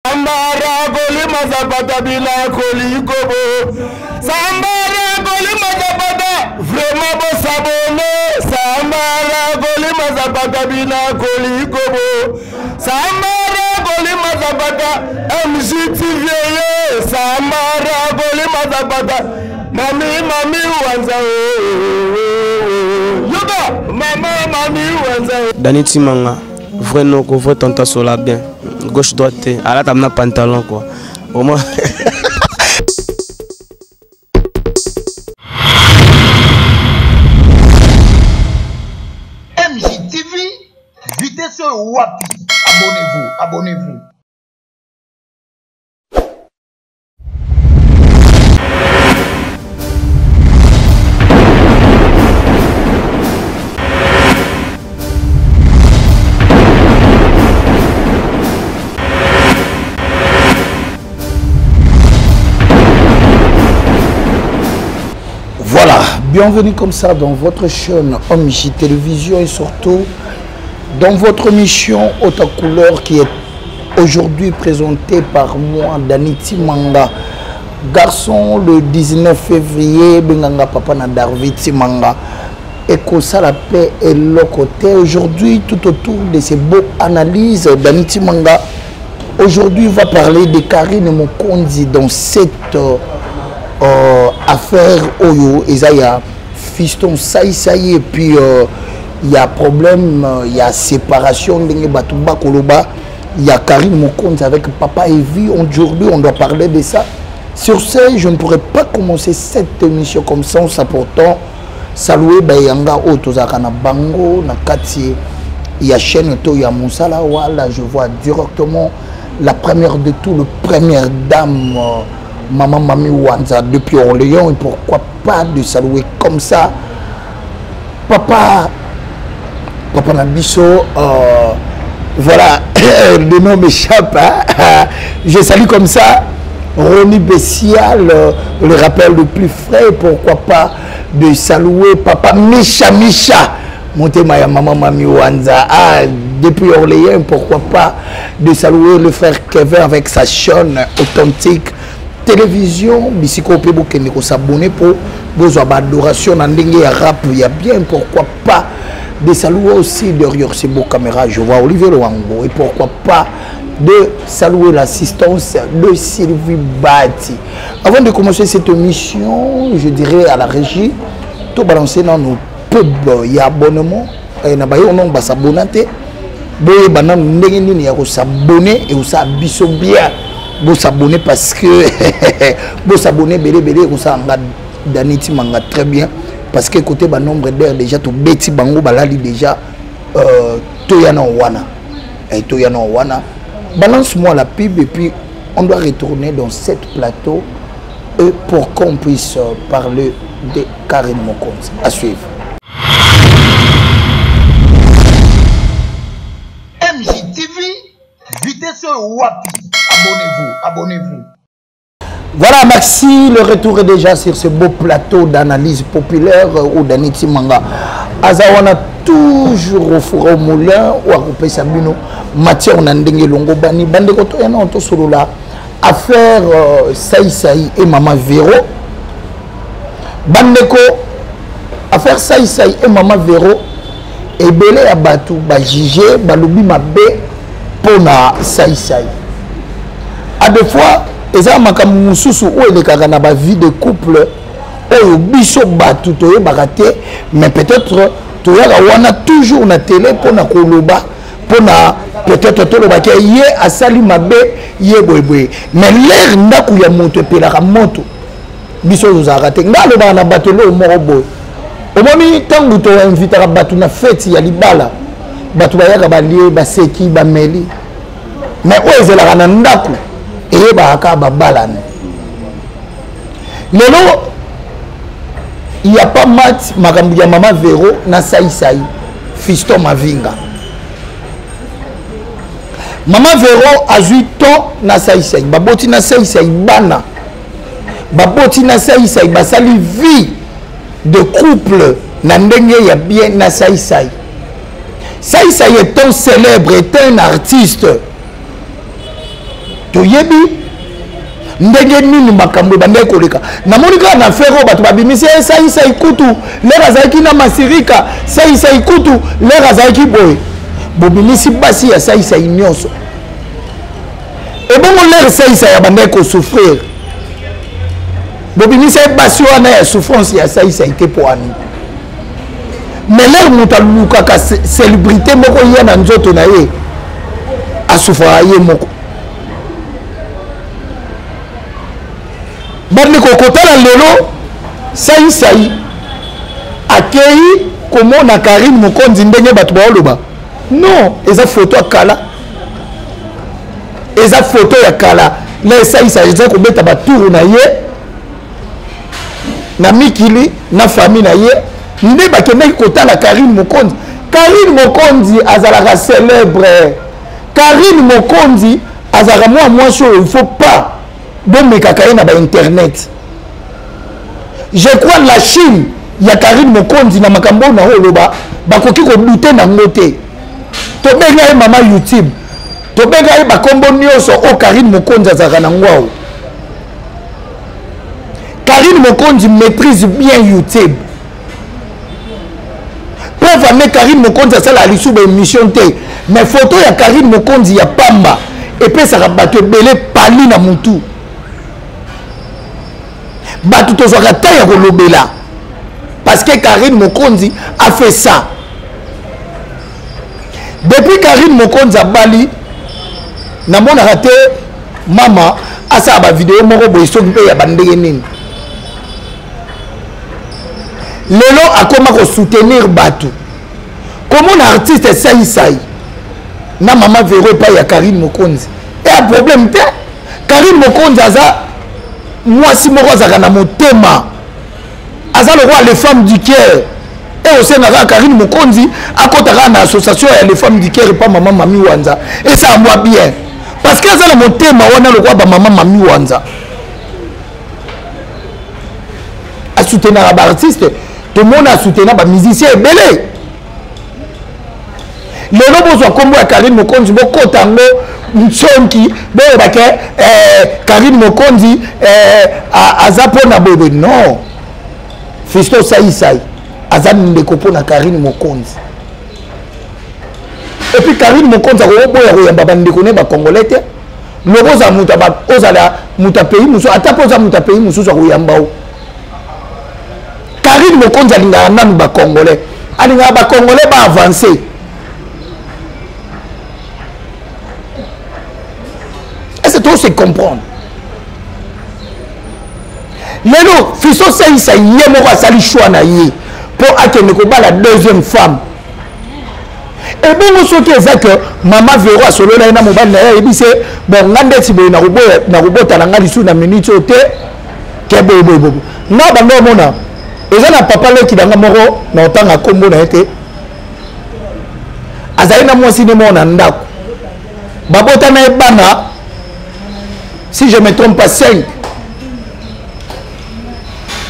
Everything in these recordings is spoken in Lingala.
Sambara kolima zapata bilakoli kobo Sambara kolima zapata vraiment bosabone Sambara kolima zapata bilakoli kobo Sambara kolima zapata MGTV ye Sambara kolima zapata Mami mami wanza oh, oh, oh. Yoka mama mami wanza Dani Timanga vrai noko vrai tonton sola bien gauche droite te alata na pantalon quoi au moins. MJTV, vitesse wapi? Abonnez-vous, abonnez-vous. Voilà, bienvenue comme ça dans votre chaîne OMJ Télévision et surtout dans votre mission Haute Couleur qui est aujourd'hui présentée par moi, Dani Timanga. Garçon, le 19 février, Benganga Papa na Darvi Timanga. Et ça la paix et le côté. Aujourd'hui, tout autour de ces beaux analyses, Dani Timanga, aujourd'hui, va parler de Karine Mokonzi dans cette euh, affaire Oyo, Ezaya, fiston Saï Saï, et puis euh, il y a problème, il y a séparation, ndenge bato bakoloba, il y a Karine Mokonzi avec Papa Evie. Aujourd'hui, on doit parler de ça. Sur ce, je ne pourrais pas commencer cette émission comme ça, en s'apportant saluer Bayanga oyo tozalaka na bango na kati ya chaîne to ya mosala. Wala, je vois directement la première de tout, le première dame, euh, Maman Mami Wanza depuis Orléans. Et pourquoi pas de saluer comme ça Papa, Papa Nabiso, euh, voilà, le nom m'échappe, hein. Je salue comme ça Ronnie Bessial, le, le rappel le plus frais, pourquoi pas de saluer Papa Micha Micha, Montemaya Maman Mami Wanza, ah, depuis Orléans, pourquoi pas de saluer le frère Kevin avec sa chaîne authentique télévision, bisiko pe bokende ko s'abonner pour bozwa ba adoration na ndenge ya rap ya bien, pourquoi pas de saluer aussi derrière ces beaux caméras, je vois Olivier Loango, et pourquoi pas de saluer l'assistance de Sylvie Bati. Avant de commencer cette émission, je dirais à la régie, tout balancer dans nos pubs, il y a abonnement, et na bayo non ba s'abonner te. Boye bana ndenge nini ya ko s'abonner et ça biso bien. Bo s'abonner parce que bo s'abonner belé belé ko ça nga Dani Timanga très bien parce que côté ba nombre d'heures déjà to beti bango balali déjà euh, toyana wana et toyana wana. Balance-moi la pub et puis on doit retourner dans cette plateau et pour qu'on puisse parler de Karine Mokonzi. À suivre. MJTV, vitesse wapi. Abonnez-vous, abonnez-vous. Voilà, merci. Le retour est déjà sur ce beau plateau d'analyse populaire où Dani Timanga azawana toujours au four au moulin ou à couper sabino matière na ndenge longo bani bande koto yana to solola affaire euh, Saï Saï et Mama Vero. Bandeko affaire Saï Saï et Mama Vero ebele ya bato ba juger balobi mabe pona Saï Saï. A des fois eza makambo mosusu oyo elekaka na ba vie de couple oyo biso bato toyebaka te, mais peut-être toyaka wana toujours na télé pona koloba, pona peut-être tolobaki ye asali mabe ye boyeboye, mais l'air ndako ya moto epelaka moto biso tozalaka te. Nga alobaka na bato eloko moko boye, omoni ntango toinvitaka bato na feti ya libala, bato bayaka balie baseki bameli, mais oyo ezelaka na ndako eyebaka kaka babalani. Lelo il y a pas mat makambo ya Mama Vero na Saï Saï Fiston Mavinga. Mama Vero azwi to na Saï Saï, baboti na Saï Saï bana, baboti na Saï Saï basali vie de couple na ndenge ya bien na Saï Saï. Saï Saï est un célèbre, est un artiste. Toyebi ndenge nini makambo ebandaki koleka. Namoni kaka na affaire oyo bato babimisi ye saisai kutu lere azalaki na masirika, saisai kutu lere azalaki boye. Bobimisi basi ya saisai nyonso. Ebongo lere saisai abandaki kosouffrir, bobimisi ye basi wana ya souffrance ya saisai te mpo ani. Mais lere moto alukaka célébrité moko ye na nzoto na ye, asouffraka ye moko. Bandeko, kotala lelo saisai akei komona Karine Mokonzi ndenge bato baoloba, non, eza foto ya kala, eza foto ya kala. Na esaisai eza kobeta baturu na ye na mikili na famille na ye nde bakendaki kotala Karine Mokonzi. Karine Mokonzi azalaka célèbre. Karine Mokonzi azalaka mwa mwasi oyo il faut pas bomekaka ye na ba internet. Je crois la Chine ya Karine Mokonzi na makambo oyo na oloba bakoki kodute nango te. Tobenga ye mama YouTube, tobenga ye bakombo nyonso oyo Karine Mokonzi azalaka nango awa. Karine Mokonzi maîtrise bien YouTube. Preuve ame Karine Mokonzi asala lisusu ba émission te, mais photo ya Karine Mokonzi ya pamba epesaka bato ebele pali na mutu. Bato tozwaka temps ya kolobela parce que Karine Mokonzi a fait ça. Depuis Karine Mokonzi abali, namonaka te mama asala ba video moko boye soki mpe ya bandenge nini. Lelo akoma kosoutenir bato, komona artiste saisai na mama Vero epai ya Karine Mokonzi eya problème te. Karine Mokonzi aza mwasi moko azalaka na motema, aza lokola les femmes du cœur. E osenga kaka Karine Mokonzi akota kaka na association ya les femmes du cœur epa mama Mami Wanza, esala mwa bien parce que aza na motema wana lokola ba mama Mami Wanza. Asoutenaka ba artiste, tomona asoutenaka ba musicien ebele. Lelo bozwa kombo ya Karine Mokonzi bokota yango nsonki, boyeba ke Karine Mokonzi aza mpona boye. Non, Fiston Saisai aza ndeko mpona Karine Mokonzi. Et puis Karine Mokonzi akoboya koyamba bandeko ne bacongolais te. Loko ozala moto ozala moto ya pays mosusu, ata mpo oza moto ya pays mosusu akoyamba o. Karine Mokonzi alingaka nanu bacongolais, alingaka bacongolais baavance. Est-ce que se comprendre? Lelo Fiston Saisai ye moko asali choix na ye mpo akende kobala deuxième femme. Ebongo soki eza ke mama Vero asolola ye na mobali na ye, ayebisi ye bon, nga ndeti boye nakobota na nga lisusu na minute oyo te, ke boye boye boye. Nga bando omona eza na papa leki na nga moko na otanga kombo na ye te, azali na mwasi ne moko na ndako, babota na ye bana, si je me trompe pas 5,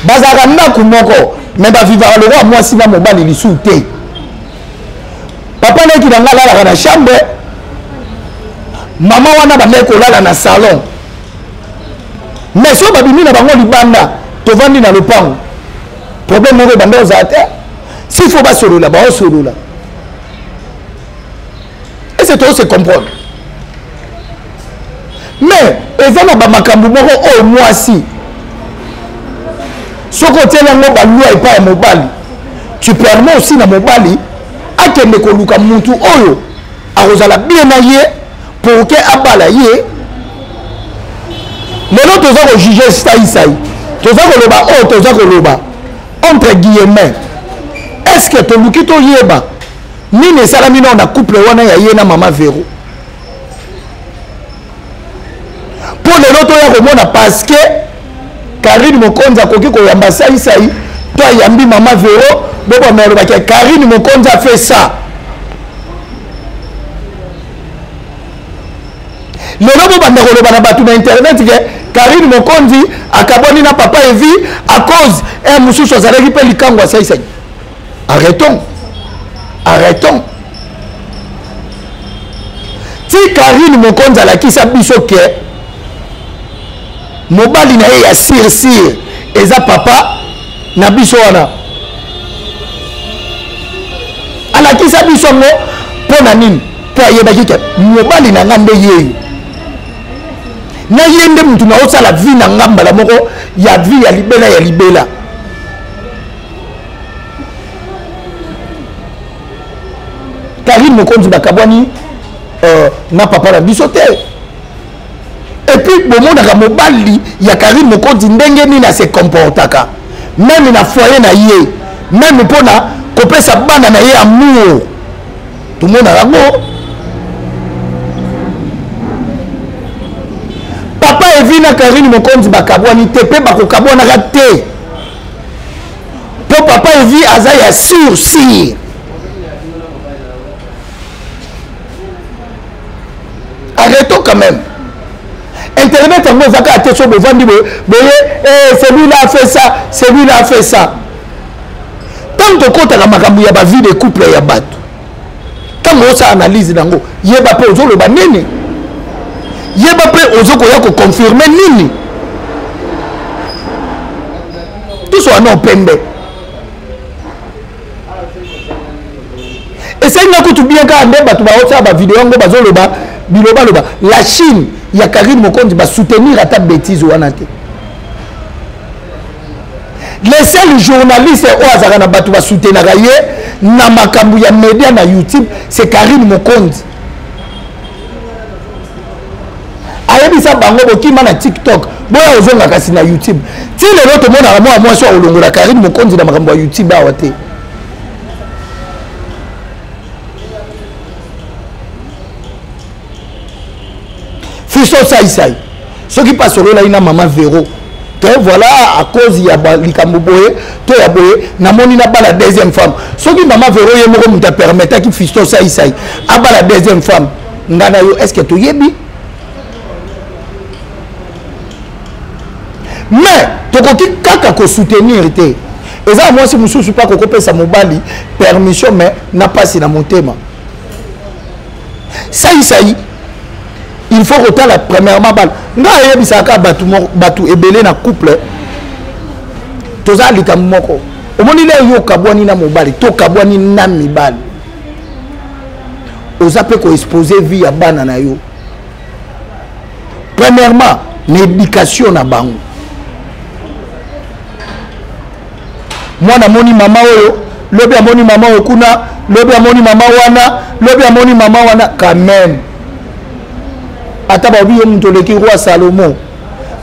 bazalaka ndako moko mais bavivaka lokola mwasi na mobali lisusu te. Papa leki na nga alalaka na chambre, mama wana bandaki kolala na salon, mais soki babimi na bango libanda, tovandi na lopango, problème moko ebanda kozala te. S'il faut basolola, baosolola. Est-ce que tose comprendre? Mais eza na bamakambo moko oyo mwasi soki otieli yango balwa epai ya mobali, tu permets aussi na mobali akende koluka mutu oyo akozala bien na ye pour ke abala ye. Lelo toza kojuge saisai, toza koloba oyo toza koloba entre guillemets. Est-ce que toluki toyeba nini esalami nao na couple wana ya ye na mama Vero? Mpo lelo toya komona parce que Karine Mokonzi akoki koyamba saisai to ayambi mama Vero, bobanda olobaki Karine Mokonzi a fait ça. Lelo bobanda koloba na bato na internet ke Karine Mokonzi akabwani na papa Evi à cause mosusu azalaki mpe likango ya saisai. Arrêtons, arrêtons. Ti Karine Mokonzi alakisa biso ke Mobali na ye ya sir sir eza papa na biso wana. Alakisa biso yango mpo na nini? Mpo ayebaki ke mobali na nga nde yeyo, na ye nde mutu naosala vie na nga mbala moko ya vie ya libela ya libela. Karine Mokonzi bakabwani na papa na biso te. Et puis bomonaka mobali ya Karine Mokonzi ndenge nini ase comportaka meme na foyer na ye, meme mpona kopesa bana na ye amour, tomonaka yango. Papa Evi na Karine Mokonzi bakabwani te mpe bakokabwanaka te, mpo papa Evi aza ya sur sur. Arrêtons quand même. Internet yango eza kaka te so bovandi boye boye, eh, celui-là a fait ça, celui-là a fait ça. Ntango tokotaka makambo ya bavie de couple ya bato, ntango osala analyse nango, yeba mpe ozoloba nini, yeba mpe ozokoya koconfirme nini. Toso wana opembe esengi nga kutu bien kaka nde bato baosala bavideo yango bazoloba bilobaloba. La Chine ya Karine Mokonzi basoutenir ata bétise wana te. Le seul journaliste oyo azalaka na bato basoutenaka ye na makambo ya media na YouTube, c'est Karine Mokonzi. Ayebisa bango bokima na TikTok, boya ozonga kasi na YouTube. Ti lelo tomonaka mwana mwasi oyo akolongola Karine Mokonzi na makambo ya YouTube awa te. Fisto Saisai soki mpe asololaki na mama Vero te, voilà, à cause ya likambo boye to ya boye, namoni nabala deuxième femme. Soki mama Vero ye moko moto apermetaki Fisto Saisai abala deuxième femme, nga na yo est ce que toyebi? Mais tokoki kaka kosoutenir te. Eza mwasi mosusu mpe akokopesa mobali permission, mais na pasi na motema. Saisai il faut kotala premièrement bana. Ngai ayebisaka bato, bato ebele na couple toza likambo moko. Omoni le yo okabwani na mobali to okabwani na mibali, oza mpe koexpose vie ya bana na yo premièrement na éducation na bango. Mwana amoni mama oyo lobi, amoni mama oyo kuna lobi, amoni mama wana lobi, amoni mama wana. Quand même, ata balobi yo moto oleki roi Salomo,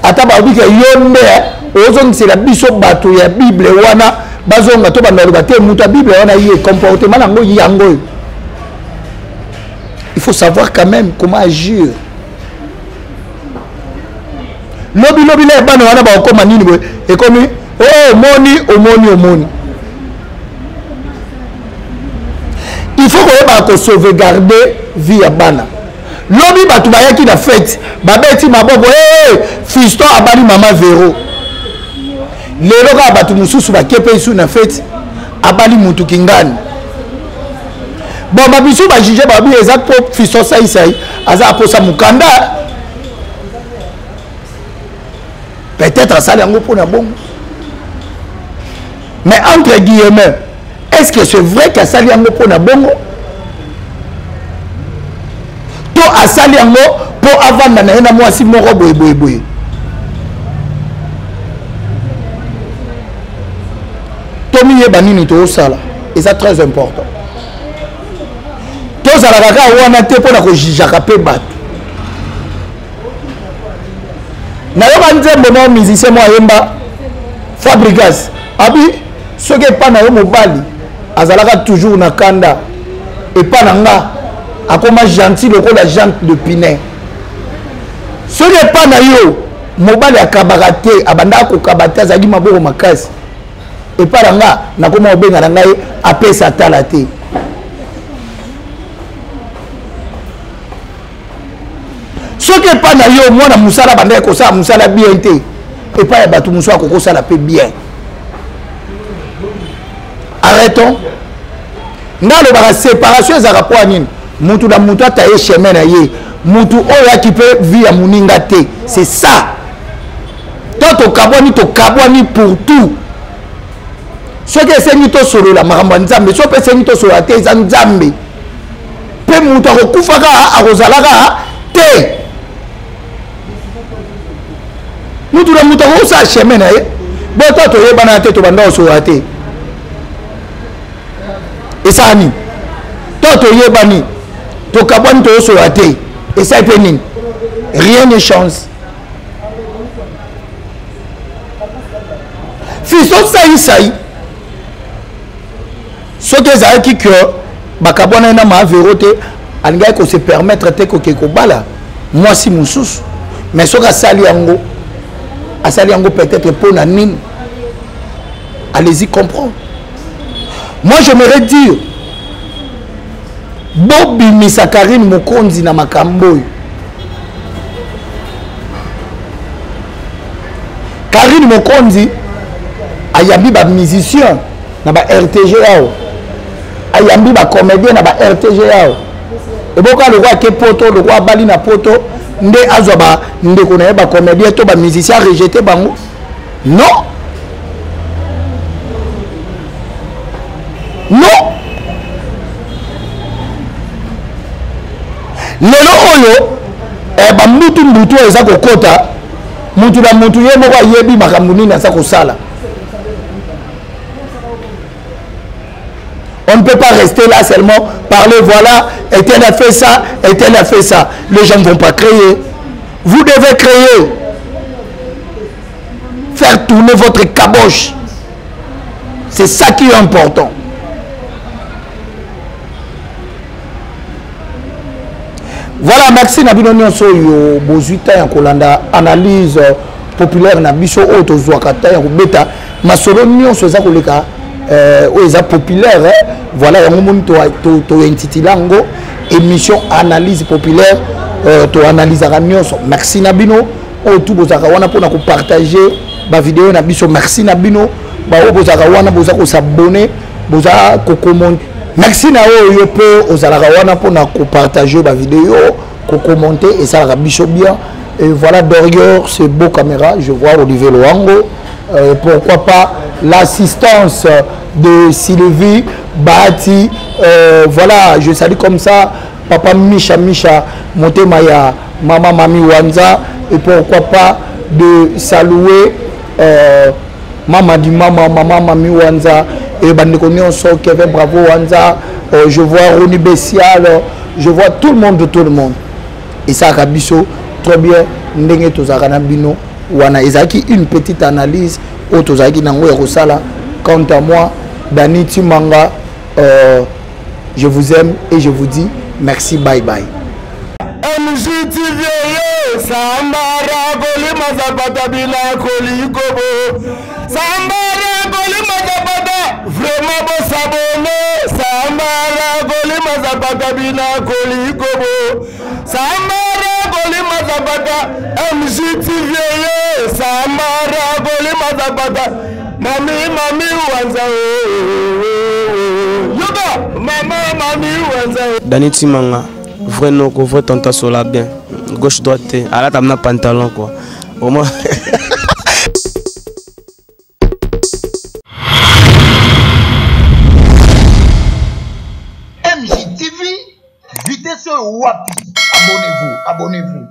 ata balobi ke yo nde ozongisela biso bato ya Bible wana bazonga to banda baloba te, moto ya Bible wana ye comportement nango yango oyo. Il faut savoir quand même comment agir. Lobi lobi na bana wana bakokoma nini boye, ekomi oh, omoni omoni omoni. Il faut koyebaka kosauvegarde vie ya bana. Lobi bato bayaki na fete, babeti maboko, hey, fiston abali mama Vero. Lelo kaka bato mosusu bake mpe isu na fete, abali mutu kingani. Bon, babisu bajuge babi eza mpo fiston Saisai aza aposa mokanda, peut-être asali yango mpona bongo. Mais entre guillemets, est-ce que c'est vrai qu'asali yango mpona bongo to asali yango mpo avanda na ye na mwasi moko boye boye boye? Tomiyeba nini toosala, eza très important. Tozalaka kaka wana te mpona kojijaka mpe bato. Nayoka nzembo moko, musicien moko ayemba, Fabrigas abi soki epa na yo mobali azalaka toujours na kanda, epa na nga akoma gentil lokola jante de pine. Soki epa na yo mobali akabaka te, abandaka kokaba te, azalaki maboko makasi, epa na nga nakoma kobenga na ngai apesa tala te. Soki epai na yo mwana mosala bandaki kosala mosala bien te, epai ya bato mosusu akokosala mpe bien. Arrêtons. Nga alobaka séparation ezalaka mpo ya nini? Mutu na mutu ataye chemin na ye, mutu oyo akipe vie ya moninga te, c'est ça. To tokabwani, tokabwani pour tout. Soki esengi tosolola makambo ya Nzambe, soki mpe esengi tosolola te, eza Nzambe. Mpe moto akokufaka akozalaka te. Mutu na mutu akosala chemin na ye. Bota toyebana te, tobanda kosolola te. Esala nini? To toyebani, tokabwani, toyosolola te. Esali mpe nini? Rien ne change. Fiston Saisai, soki ezalaki que bakabwanaki na Mavero te, alingaki kose permettre te koke kobala mwasi mosusu. Mais soki asali yango, asali yango peut-être mpo na nini? Allez-y comprendre. Moi j'aimerais dire, bobimisa Karine Mokonzi na makambo oyo. Karine Mokonzi ayambi ba musicien na ba RTG awa, ayambi ba comédien na ba RTG awa. Eboka lokwa ke poto, lokwa abali na poto nde azwa ba ndeko na ye ba comédien to ba musicien rejeté bango. Non, non. Lelo oyo bambutu mbutu oyo eza kokota, mutu na mutu ye moko ayebi makambo nini aza kosala. On ne peut pas rester là seulement parler, voilà, et elle a fait ça, et elle a fait ça. Les gens ne vont pas créer. Vous devez créer. Faire tourner votre caboche. C'est ça qui est important. Voilà, merci na bino nyonso oyo bozwi temps ya kolanda analyse populaire na biso oyo tozwaka temps ya kobeta masolo nyonso eza koleka oyo eza populaire. Voilà, yango moni tointitula yango émission analyse populaire, toanalysaka nyonso. Merci na bino oyo tu bozalaka wana mpona kopartage bavideo na biso. Merci na bino baoyo bozalaka wana, boza kosabone, boza kokommente. Merci na oyo yo mpe ozalaka wana mpona kopartage bavideo, kokommente, esalaka biso bien. Et voilà, derrière ces beaux caméras, je vois Olivier Loango. Pourquoi pas l'assistance de Sylvie Bahati. Voilà, je salue comme ça papa Misha Misha Motemaya, maman Mami Wanza. Et pourquoi pas de saluer maman du maman, maman Mami Wanza et bandeko nyonso, Kevin Bravo Wanza. Je vois Ronnie Bessial, je vois tout le monde, tout le monde. Et ça biso très bien ndenge tozalaka na bino wana. Ezalaki une petite analyse oyo tozalaki nango ya kosala. Quant à moi, Dany Timanga, je vous aime et je vous dis merci, bye bye. MJTV, Sambara kolima zapata bila kolikobo. Sambara kolima zapata, vraiment bo s'abonner. Sambara kolima zapata bila kolikobo. Sambara kolima zapata, MJTV, Sambara kolima zapata. Mami, mami wanza, yoga, mama, mami wanza. Dany Timanga, vrai noko, vrai tanta sola bien. Gauche droite, ala tamna pantalon quoi. Au moins. MJTV, vitesse wapi. Abonnez-vous, abonnez-vous.